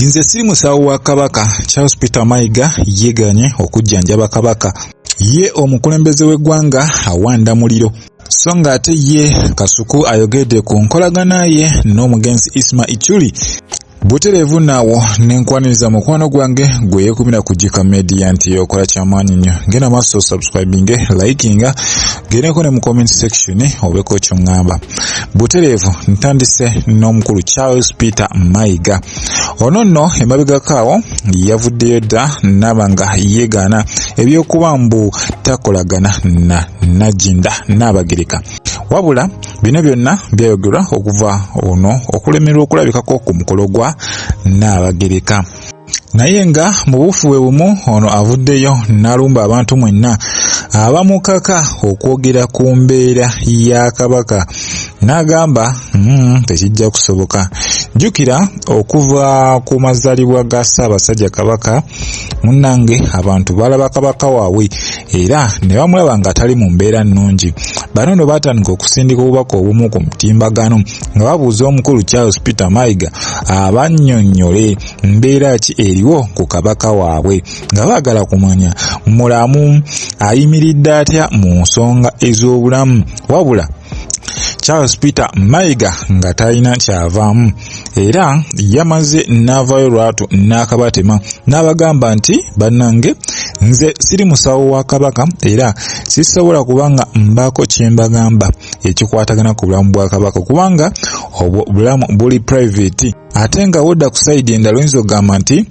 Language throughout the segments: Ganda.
Nze siri musawo wa Kabaka. Charles Peter Mayiga yeeganye okujjanjaba Kabaka. Ye omukulembeze w'eggwanga awanda muliro. So ng'ate ye Kasuku ayogedde ku nkolagana ye n'omugenzi Isma Ichuli. Butereevu naawo ne nkwaniriza mukwano gwange gwe yeekumira ku Jika Media nti okola kyamaanyi nnyo. Genda maaso subscribinge, likinga, gendeko ne mu comment section obeeko ky'oŋŋamba. Butereevu ntandise n'omukulu Charles Peter Mayiga. Ono nno emabegako awo yavuddeyo dda n'aba nga yeegaana eby'okuba mbu takolagana na Nagginda Nnaabagereka. Wabula bino byonna byayogerwa okuva ono okulemererwa okulabikako ku mukolo gwa Nnaabagereka. Naye nga mu buufu bwe bumu ono avuddeyo n'alumba abantu mwenna abamukaka okwogera ku mbeera ya Kabaka n'agamba tekijja kusoboka. Jjukira okuva ku mazaalibwa ga Ssaabasajja Kabaka munnange abantu balaba Kabaka waabwe era ne bamulaba nga tali mu mbeera nnungi. Bano nno baatandika okusindika obubaka obumu ku mutimbagano nga babuuza omukulu Charles Peter Mayiga abannyonnyole mbeera ki eriwo ku Kabaka waabwe nga baagala kumanya mulamu ayimiridde atya mu nsonga ez'obulamu. Wabula Charles Peter Mayiga nga talina kyavaamu era yamaze n'avaayo lwatu n'akabatema n'abagamba nti bannange nze siri musawo wa Kabaka era sisobola kubanga mbaako kye mbagamba ekikwatagana ku bulamu bwa Kabaka kubanga obwo bulamu buli private. Ate nga wodda ku sayidi endala oyinza okugamba nti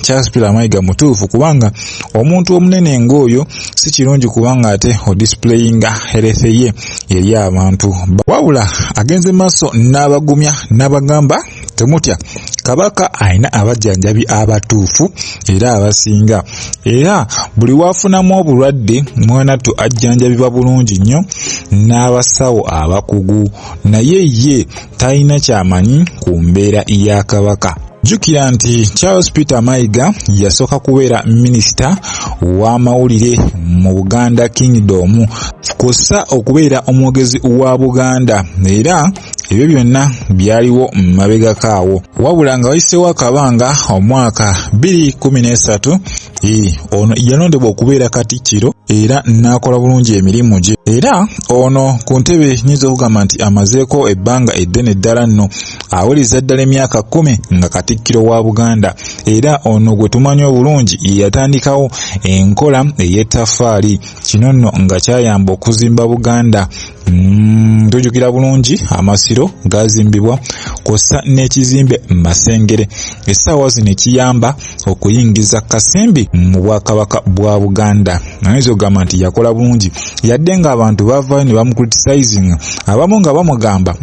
Charles Peter Mayiga mutuufu kubanga omuntu omunene ng'oyo si kirungi kubanga ate odisplayinga health ye eri abantu. Wabula agenze maaso n'abagumya n'abagamba temutya, Kabaka alina abajjanjabi abatuufu era abasinga, era buli w'afunamu obulwadde mwanattu ajjanjabibwa bulungi nnyo n'abasawo abakugu, naye ye talina ky'amanyi ku mbeera ya Kabaka. Jjukira nti Charles Peter Mayiga yasooka kubeera minisita w'amawulire mu Buganda Kingdom kw'ossa okubeera omwogezi wa Buganda era ebyo byonna byaliwo mabegako awo. Wabula nga wayiseewo akabanga omwaka 2013 ono yalondebwa okubeera Katikkiro era n'akola bulungi emirimu gye. Era ono ku ntebe nnyinza okugamba nti amazeeko ebbanga eddene ddala nno awuliriza ddala emyaka 10 nga Katikkiro wa Buganda. Era ono gwe tumanyi obulungi ye yatandikawo enkola ey'ettaffaali. Kino nno nga kyayamba okuzimba Buganda. Tujjukira bulungi amasiro gaazimbibwa kw'ossa n'ekizimbe Masengere. Essaawa zino ekiyamba okuyingiza Kasimbi mu Bwakabaka bwa Buganda. Ayinza okugamba nti yakola bulungi yadde ng'abantu bavaayo ne bamucriticizinga, abamu nga bamugamba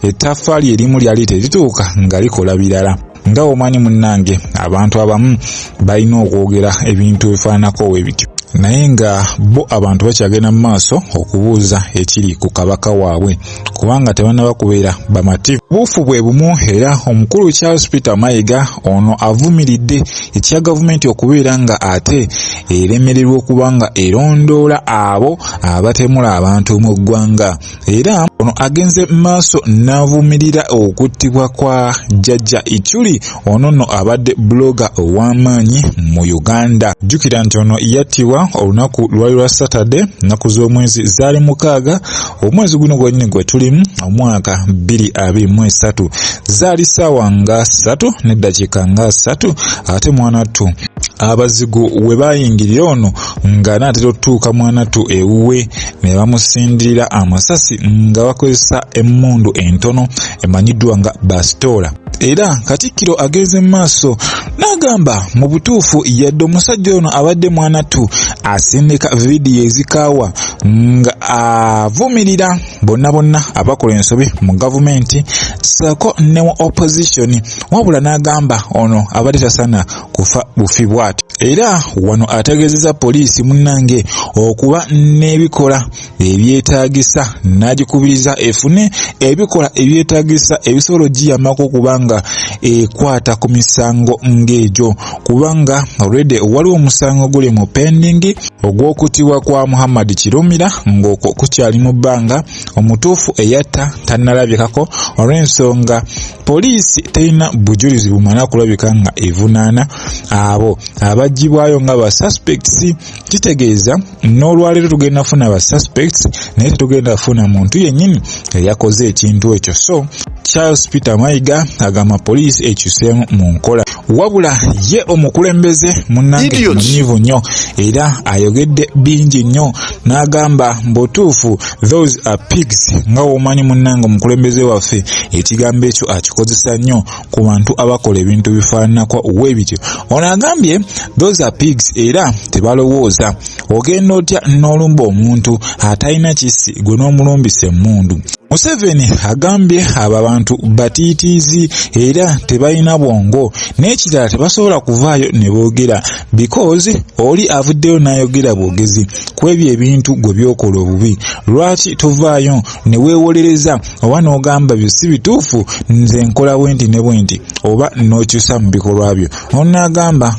ettaffaali erimu lyali terituuka nga likola birala. Nga omanyi munnange abantu abamu balina okwogera ebintu ebifaananako bwe bityo, naye nga bo abantu bakyagenda mu maaso okubuuza ekiri ku Kabaka waabwe kubanga tebannaba kubeera bamativu. Obuufu bwe bumu era omukulu Charles Peter Mayiga ono avumiridde ekya gavumenti okubeera nga ate eremererwa okuba nga erondoola abo abatemula abantu mu ggwanga. Era ono agenze maaso n'avumirira okuttibwa kwa Jjajja Ichuli. Ono nno abadde blogger ow'amaanyi mu Uganda. Jjukira nti ono yattibwa olunaku lwali lwa Saturday, nnaku z'omwezi zaali 6 omwezi guno gwennyini gwe tulimu omwaka 2023, zaali ssaawa nga 3 n'eddakiika nga 3 ate mwanattu abazigu we baayingirira ono nga anaatera otutuuka mwanattu ewuwe ne bamusindirira amasasi nga bakozesa emmundu entono emanyiddwa nga basitoola. Era Katikkiro agenze mu maaso n'agamba mu butuufu yadde omusajja ono abadde mwanattu asindika vidiyo ezikaawa nga avumirira bonna bonna abakola ensobi mu gavumenti ssaako ne mu opposition, wabula n'agamba ono abadde tasana kufa bufi bw'atyo. Era wano ategeezezza poliisi munnange okuba n'ebikola ebyetaagisa n'agikubiriza efune ebikola ebyetaagisa ebisobola ogiyambako okuba nga ekwata ku misango ng'egyo, kubanga already waliwo omusango guli mu pending ogw'okuttibwa kwa Muhammad Kirumira, ng'okwo kukyali mu bbanga, omutuufu eyatta tannalabikako olw'ensonga poliisi terina bujulizi bumala kulabika nga evunaana abo abaggyibwayo nga ba suspects. Kitegeeza n'olwaleero tugenda funa ba suspects, naye tetugenda funa muntu yennyini eyakoze ekintu ekyo. So Charles Peter Mayiga agamba poliisi ekyuseemu mu nkola. Wabula ye omukulembeze munnange munyiivu nnyo era ayogedde bingi nnyo n'agamba mbutuufu, "Those are pigs." Nga womanyi munnange, omukulembeze waffe ekigambo ekyo akikozesa nnyo ku bantu abakola ebintu bifaananako we bityo. Ono agambye, "Those are pigs," era tebalowooza. Ogenda otya n'olumba omuntu atalina kissi, gwe n'omulumbisa emmundu? Museveni agambye abo abantu batiitiizi era tebalina bwongo, n'ekirala tebasobola kuvaayo ne boogera, because oli avuddeyo n'ayogera bwogezi ku ebyo ebintu gwe byokola obubi. Lwaki tovaayo ne weewolereza oba n'ogamba byo si bituufu, nze nkola bwe nti ne bwe nti, oba n'okyusa mu bikolwa byo? Ono agamba,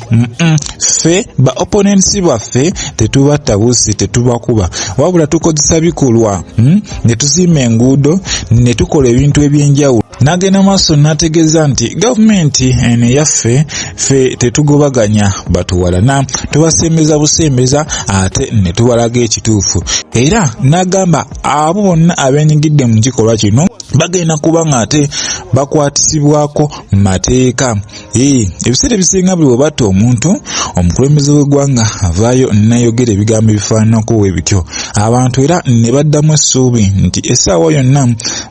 ffe ba opponents baffe tetubatta busi, tetubakuba, wabula tukozesa bikolwa, Ne tuzimba enguudo ne tukola ebintu ebyenjawulo. N'agenda maaso n'ategeeza nti gavumenti eno eyaffe, ffe tetugobaganya batuwalana, tubasembeza busembeza ate ne tubalaga ekituufu. Era n'agamba abo bonna abeenyigidde mu kikolwa kino bagenda kuba nga ate bakwatisibwako mateeka. Ebiseera ebisinga buli bwe batta omuntu, omukulembeze w'eggwanga avaayo n'ayogera ebigambo ebifaananako bwe bityo, abantu era ne baddamu essuubi nti essaawa yonna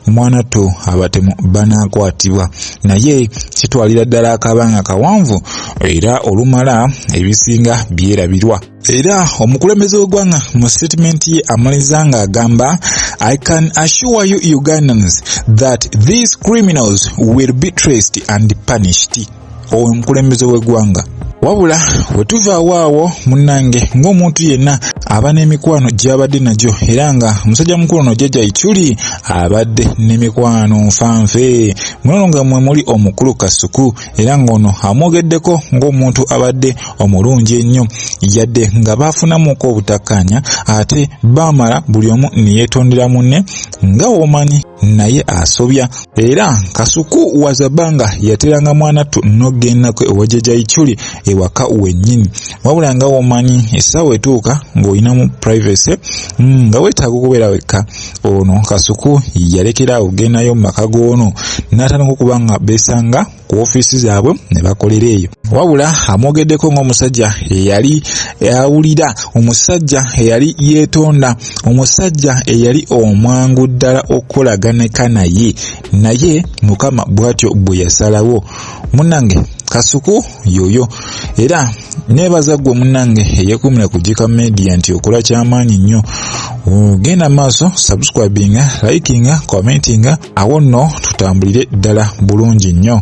mwanattu abatemu banaakwatibwa, naye kitwalira ddala akabanga kawanvu era olumala ebisinga byerabirwa. Era omukulembeze w'eggwanga mu statement ye amaliza ng'agamba, "I can assure you Ugandans that these criminals will be traced and punished." Oyo omukulembeze w'eggwanga. Wabula we tuvaawo awo munnange, ng'omuntu yenna aba n'emikwano gy'abadde nagyo, era nga musajja mukulu ono Jjajja Ichuli abadde n'emikwano nfanfe munono, nga mwe muli omukulu Kasuku, era ng'ono amwogeddeko ng'omuntu abadde omulungi ennyo, yadde nga baafunamuko obutakkaanya, ate baamala buli omu ne yeetondera munne, nga w'omanyi naye asobya. Era Kasuku wazabanga yateranga mwanattu n'ogendako ewa Jjajja Ichuli ewaka wennyini, wabula nga womanyi essaawa etuuka ng'olinamu privacy, nga weetaaga okubeera wekka. Ono Kasuku yalekera awo ogendayo mu maka g'ono n'atandika okuba nga beesanga ku ofiisi zaabwe ne bakolera eyo. Wabula amwogeddeko ng'omusajja eyali awulira, omusajja eyali yeetonda, omusajja eyali omwangu ddala okukolaganeka naye, naye Mukama bw'atyo bwe yasalawo. Munnange Kasuku yoyo. Era neebaza ggwe munnange eyeekuumira ku Gika Media nti okola kyamaanyi nnyo. Genda maaso, subscribinga, likinga, commentinga, awo nno tutambulire ddala bulungi nnyo.